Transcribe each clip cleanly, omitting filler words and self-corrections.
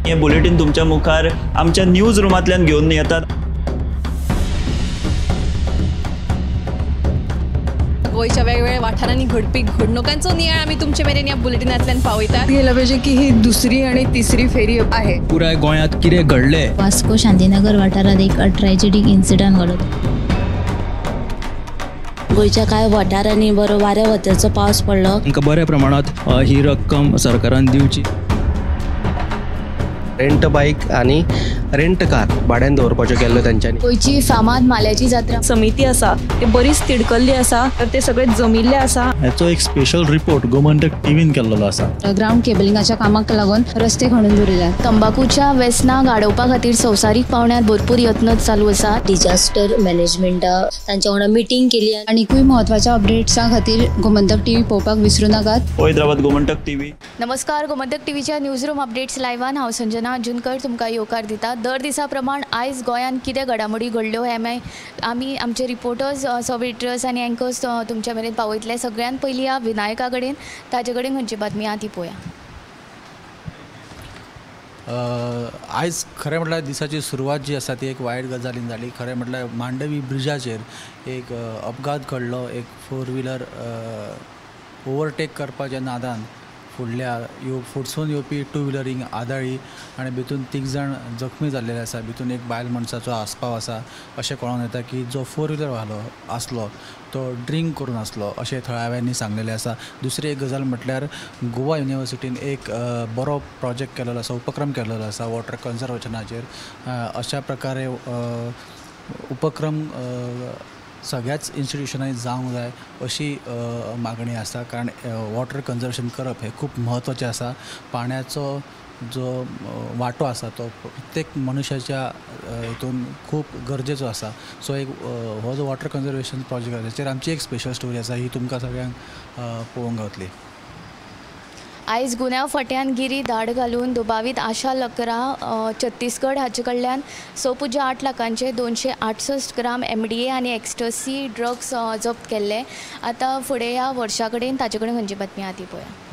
हे बुलेटीन तुमच्या मुखार आमच्या न्यूज रुमांतल्यान घेवन येतात। गोंयच्या वेगवेगळ्या वाठारांनी घडपी घडणुकांचो नियाळ आमी तुमचे मेरेन ह्या बुलेटिनांतल्यान पावयतात। गेला पाहिजे की ही दुसरी आणि तिसरी फेरी आहे। पुराय गोंयांत कितें घडलें। वास्को शांतीनगर वाठारांत एक ट्रॅजेडीक इन्सिडंट घडलो। गोंयच्या कांय वाठारांनी बरो वाऱ्या वताचो पावस पडलो। तांकां बऱ्या प्रमाणांत ही रक्कम सरकारान दिवची। रेंट बाईक आनी रेंट कार भाड्यान दवरपाच्यो केल्लो तांच्यांनी। गोंयची फामाद माल्याची जात्रा समिती आसा ते बरीच तिडकल्ली आसा, तर ते सगळे जमिल्ले आसा। हाचो एक स्पेशल रिपोर्ट गोमंतक टीव्हीन केल्लो आसा। ग्राउंड केबलिंगाच्या कामाक लागून रस्ते खणून दवरिल्ले। तंबाकूच्या व्यसनाक आडोवपा खातीर संवसारीक पावंड्यार भरपूर यत्न चालू आसा। डिजास्टर मॅनेजमेंटा तांच्या वांगडा मिटींग केली। आनीकूय म्हत्वाच्या अपडेट्सां खातीर गोमंतक टीव्ही पळोवपाक विसरू नाकात। हैदराबाद गोमंतक टीव्ही। नमस्कार, गोमंतक टीव्हीच्या न्यूज रूम अपडेट्स लायव्हान हांव संजना जुनकर तुमकां येवकार दिता। दर दिसा प्रमाण आयज गोंयांत कितें घडामोडी घडल्यो हे आमी आमचे रिपोर्टर्स, सब एडिटर्स आनी एंकर्स तुमच्या मेरेन पावयतले। सगळ्यांत पयलीं ह्या विनायका कडेन, ताजे कडेन खंयची बातमी आहा ती पळोवया। आयज खरें म्हटल्यार दिसाची सुरवात जी आसा ती एक वायट गजालीन जाली। खरें म्हटल्यार मांडवी ब्रिजाचेर एक अपघात घडलो। एक फोर व्हिलर ओवरटेक करपाच्या नादान फुडल्या फुडसून येवपी टू व्हिलरींक आदाळी आनी भितून 3 जाण जखमी जाल्लेले आसा। भितून एक बायल मनशाचो आस्पाव आसा अशें कळोन येता की जो फोर व्हिलर वालो आसलो तो ड्रिंक करून आसलो अशें थळाव्यांनी सांगलेलें आसा। दुसरी एक गजाल म्हटल्यार गोवा युनिवर्सिटीन एक बरो प्रोजेक्ट केलेलो आसा, उपक्रम केलेलो आसा वॉटर कन्जर्वेशनाचेर। अशा प्रकारे उपक्रम सगळ्याच इन्स्टिट्युशनांनी जावंक जाय अशी मागणी आसा, कारण वॉटर कन्जर्वेशन करप हें खूब म्हत्वाचें आसा। पाण्याचो जो वांटो आसा तो प्रत्येक मनशाच्या हितून खूब गरजेचो आसा। सो एक हो जो वॉटर कन्जर्वेशन प्रोजेक्ट आसा ताचेर आमची एक स्पेशल स्टोरी आसा, ही तुमकां सगळ्यांक पळोवंक गावतली। आयज गुन्यांव फट्यान गिरी धाड घालून दुबावीत आशा लकरा छत्तीसगड हाचे कडल्यान 6.8 लाखांचे 268 ग्राम MDA आनी एक्स्टसी ड्रग्स जप्त केल्ले। आतां फुडें ह्या वर्षा कडेन, ताचे कडेन खंयची बातमी आहा ती पळोवया।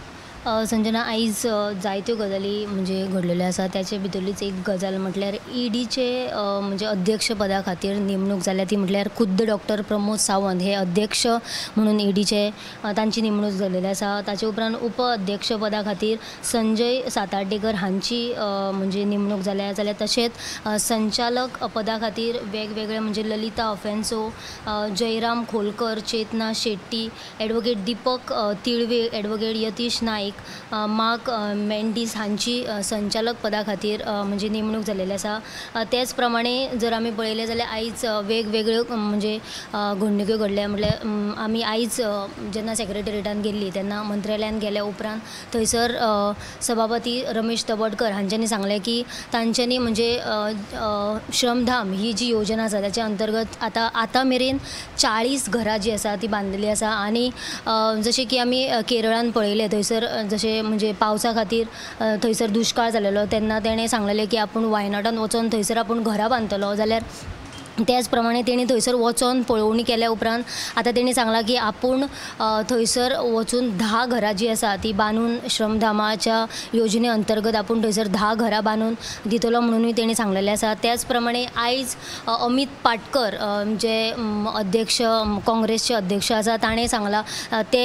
संजना, आयज जायत्यो गजाली म्हणजे घडलेल्यो आसा। त्याचे भितरलीच एक गजाल म्हटल्यार ईडीचे म्हणजे अध्यक्षपदा खातीर नेमणूक जाल्या ती म्हटल्यार खुद्द डॉक्टर प्रमोद सावंत हे अध्यक्ष म्हणून ईडीचे तांची नेमणूक जाल्लेली आसा। ताचे उपरांत उप अध्यक्षपदा खातीर संजय सातार्डेकर हांची म्हणजे नेमणूक जाल्या। जाल्यार तशेंच संचालक पदा खातीर वेगवेगळे म्हणजे Lalita Afonso, Jairam Kholkar, Chetana Shetty, advocate Deepak Tilve, advocate Yatish Naik, Mark Mendes हांची संचालक पदा खातीर म्हणजे नेमणूक जाल्लेली आसा। तेच प्रमाणे जर आमी पळयलें जाल्यार आयज वेगवेगळ्यो म्हणजे घडणुक्यो घडल्या। म्हटल्यार आमी आयज जेन्ना सेक्रेटरीटान गेल्ली तेन्ना मंत्रालयान गेल्या उपरांत थंयसर सभापती रमेश तवडकर हांच्यांनी सांगलें की तांच्यांनी म्हणजे श्रमधाम ही जी योजना आसा ताच्या अंतर्गत आतां आतां मेरेन 40 घरां जी आसा ती बांदलेली आसा। आनी जशें की आमी केरळान पळयलें थंयसर जशें म्हणजे पावसा खातीर थंयसर दुश्काळ जालेलो तेन्ना तेणें सांगलेलें की आपूण वायनाडान वचोन थंयसर आपूण घरां बांदतलो। जाल्यार त्याच प्रमाणे तेणी थंयसर वचोन पळोवणी केल्या उपरांत आतां तेणी सांगलां की आपूण थंयसर वचून 10 घरां जी आसा ती बांदून श्रमधामाच्या योजने अंतर्गत आपूण थंयसर 10 घरां बांदून दितलो म्हणूनय तेणी सांगलेलें आसा। त्याच प्रमाणे आयज अमित पाटकर जे अध्यक्ष काँग्रेसचे अध्यक्ष आसा ताणें सांगलां ते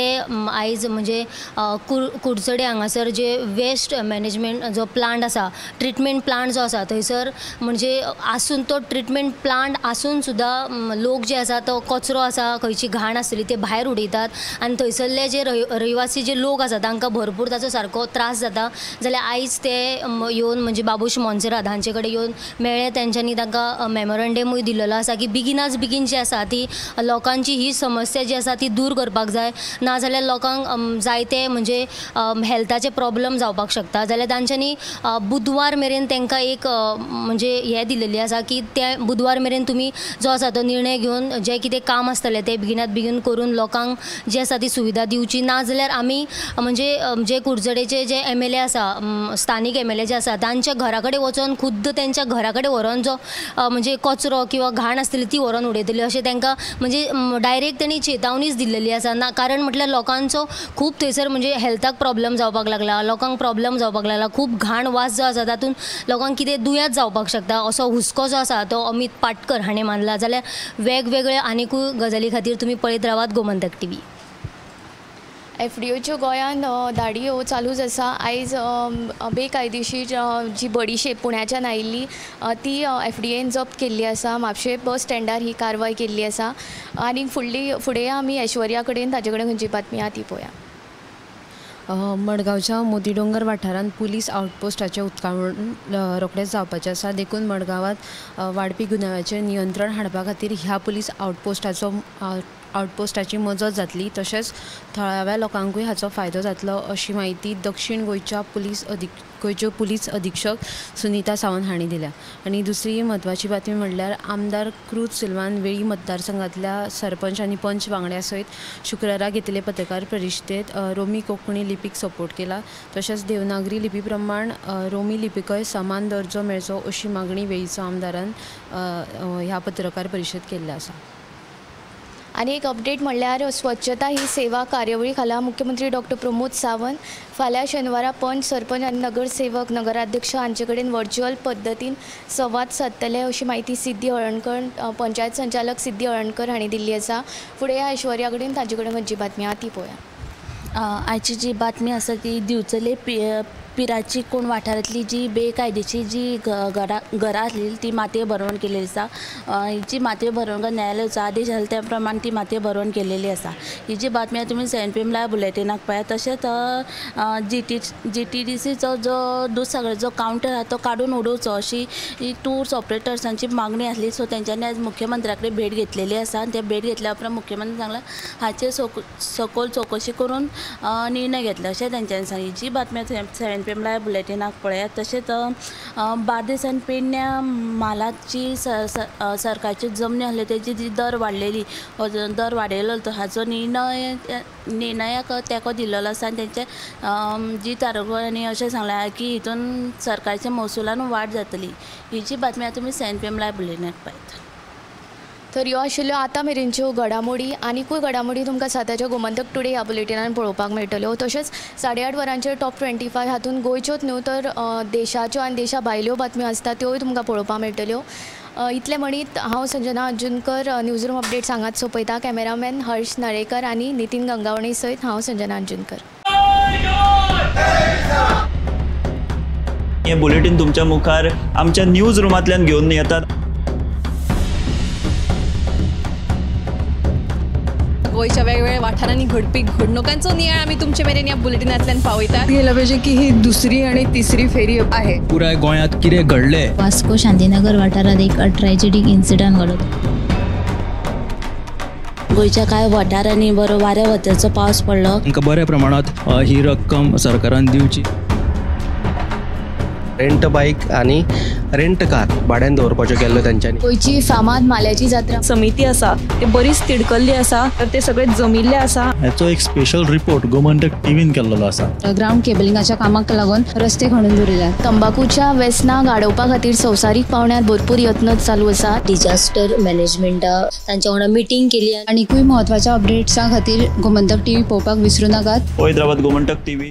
आयज म्हणजे कुडचडे हांगासर जे वेस्ट मॅनेजमेंट जो प्लांट आसा, ट्रिटमेंट प्लांट जो आसा थंयसर म्हणजे आसून तो ट्रिटमेंट प्लांट आसून सुद्दां लोक जे आसा तो कचरो आसा, खंयची घाण आसतली ते भायर उडयतात आनी थंयसरले जे रहिवासी जे लोक आसा तांकां भरपूर ताचो सारको त्रास जाता। जाल्यार आयज ते येवन म्हणजे बाबूश मोन्सेरात हांचे कडेन येवन मेळ्ळे, तेंच्यांनी तांकां मेमोरंडमूय दिलेलो आसा की बेगिनाच बेगीन जी आसा ती लोकांची ही समस्या जी आसा ती दूर करपाक जाय, नाजाल्यार लोकांक जायते म्हणजे हेल्थाचे प्रॉब्लम जावपाक शकता। जाल्यार तांच्यांनी बुधवार मेरेन तांकां एक म्हणजे हें दिलेली आसा की ते बुधवार मेरेन तुमी जो आसा तो निर्णय घेवन जे कितें काम आसतलें तें बेगिनात बेगीन करून लोकांक जी आसा ती सुविधा दिवची. ना जाल्यार आमी म्हणजे जे कुडचडेचे जे MLA आसा, स्थानीक MLA जे आसा तांच्या घरा कडेन वचोन खुद्द तेंच्या घरा कडेन व्हरोन जो म्हणजे कचरो किंवा घाण आसतली ती व्हरोन उडयतली अशें तांकां म्हणजे डायरेक्ट तेणी चेतावणीच दिल्लेली आसा. ना कारण म्हटल्यार लोकांचो खूब थंयसर म्हणजे हेल्थाक प्रॉब्लम जावपाक लागला, लोकांक प्रॉब्लम जावपाक लागला, खूब घाण वास जो आसा तातूंत लोकांक कितें दुयेंत जावपाक शकता असो हुस्को जो आसा तो अमित पाटकर हाणें मानला. जाल्यार वेगवेगळ्या आनिकूय गजाली खातीर तुमी पळयत रावात गोमंतक TV. FDOच्यो गोंयांत धाडी ह्यो चालूच आसा. आयज बेकायदेशीर जी बडीशेप पुण्याच्यान आयिल्ली ती FDAन जप्त केल्ली आसा. म्हापशें बस स्टँडार ही कारवाय केल्ली आसा. आनी फुडें आमी ऐश्वर्या कडेन ताजे कडेन खंयची बातमी आहा ती पळोवया. मडगांवच्या मोतीडोंगर वाठारांत पुलीस आउटपोस्टाचें उक्तावण रोखडेंच जावपाचें आसा, देखून मडगांवांत वाडपी गुन्यांवाचेर नियंत्रण हाडपा खातीर ह्या पुलीस आउटपोस्टाची मजत जातली, तशेंच थळाव्या लोकांकूय हाचो फायदो जातलो अशी म्हायती दक्षिण गोंयच्या गोंयच्यो पुलीस अधीक्षक सुनीता सावंत हांणी दिल्या. आनी दुसरी म्हत्वाची बातमी म्हणल्यार आमदार क्रूज सिल्वान वेळी मतदारसंघांतल्या सरपंच आनी पंच वांगड्या सयत शुक्रारा घेतिल्ले पत्रकार परिशदेंत रोमी कोंकणी लिपीक सपोर्ट केला, तशेंच देवनागरी लिपी प्रमाण रोमी लिपीकय समान दर्जो मेळचो अशी मागणी वेळीचो आमदारान ह्या पत्रकार परिशदेंत केल्ली आसा. आनी एक अपडेट म्हणल्यार स्वच्छता ही सेवा कार्यावळी खाला मुख्यमंत्री डॉक्टर प्रमोद सावंत फाल्यां शेनवारा पंच, सरपंच आनी नगरसेवक, नगराध्यक्ष हांचे कडेन वर्च्युअल पद्दतीन संवाद सादतले अशी म्हायती सिद्धी हळणकर, पंचायत संचालक सिद्धी हळणकर हांणी दिल्ली आसा. फुडें ऐश्वर्या कडेन ताजे कडेन खंयची बातमी आहा ती पळोवया. आयची जी बातमी आसा ती दिवचले पिराची कोण वाठारांतली जी बेकायदेशीर जी घरां आसलेली ती मातये भरवण केलेली आसा. ही मातये भरवण न्यायालयाचो आदेश आसलो त्या प्रमाण ती मातये भरवण केलेली आसा. ही जी बातमी तुमी 7 PM live बुलेटिनाक पळयात. तशेंच GTDCचो जो दुदसागराचो कावंटर आसा तो काडून उडोवचो अशी टूर्स ऑपरेटर्सांची मागणी आसली. सो तेंच्यांनी आयज मुख्यमंत्र्या कडेन भेट घेतलेली आसा आनी ते भेट घेतल्या उपरांत मुख्यमंत्री सांगला हाचेर सखोल चवकशी करून निर्णय घेतले अशें तेंच्यांनी सांगलें. ही जी बातमी 7 PM live बुलेटिनाक पळयात. तशेंच बार्देस आनी पेडण्या म्हालाची सरकारच्यो जमनी आसल्यो तेजी जी दर वाडलेली दर वाडयलो तो हाचो निर्णयाक तेंको दिल्लो आसा आनी तेंचे जी तारगोळ आनी अशें सांगलां की हितून सरकारच्या महसुलान वाड जातली. ही जी बातमी आतां तुमी 7 PM live बुलेटिनाक पळयता. तर ह्यो आशिल्ल्यो आतां मेरेनच्यो घडामोडी. आनिकूय घडामोडी तुमकां साताच्या गोमंतक टुडे ह्या बुलेटिनान पळोवपाक मेळटल्यो. तशेंच 8:30 वरांचेर टॉप 25 हातूंत गोंयच्योच न्हू तर देशाच्यो आनी देशा भायल्यो बातम्यो आसता त्योय तुमकां पळोवपाक मेळटल्यो. इतलें म्हणीत हांव संजना अंजुनकर न्यूज रूम अपडेट सांगात सोंपयता. कॅमेरामॅन हर्ष नरेकर आनी नितीन गंगावणे सयत हांव संजना अंजुनकर. हें बुलेटीन तुमच्या मुखार आमच्या न्यूज रुमांतल्यान घेवन येतात. गोंयच्या वेगवेगळ्या वाठारांनी घडपी घडणुकांचो नियाळ आमी तुमचे मेरेन ह्या बुलेटिनांतल्यान पावयतात. गेला पाहिजे की ही दुसरी आणि तिसरी फेरी आहे. पुराय गोंयांत कितें घडलें, वास्को शांतीनगर वाठारांत एक ट्रॅजेडीक इन्सिडंट घडलो. गोंयच्या कांय वाठारांनी बरो वाऱ्या वताचो पावस पडलो. तांकां बऱ्या प्रमाणांत ही रक्कम सरकारान दिवची. रेंट बायक आनी रेंट कार भाड्यान दवरपाच्यो केल्ल्यो तेंच्यांनी. गोंयची फामाद माल्याची जात्रा समिती आसा ते बरीच तिडकल्ली आसा, तर ते सगळे जमिल्ले आसा. हाचो एक स्पेशल रिपोर्ट गोमंतक टीव्हीन केल्लो आसा. ग्रावंड केबलिंगाच्या कामाक लागून रस्ते खणून दवरिल्ले. तंबाकूच्या वेसनाक आडोवपा खातीर संवसारीक पावंड्यार भरपूर यत्न चालू आसा. डिजास्टर मॅनेजमेंटा तांच्या वांगडा मिटींग केली. आनीकूय म्हत्वाच्या अपडेट्सां खातीर गोमंतक टीव्ही पळोवपाक विसरूं नाकात. पळयत रावात गोमंतक टीव्ही.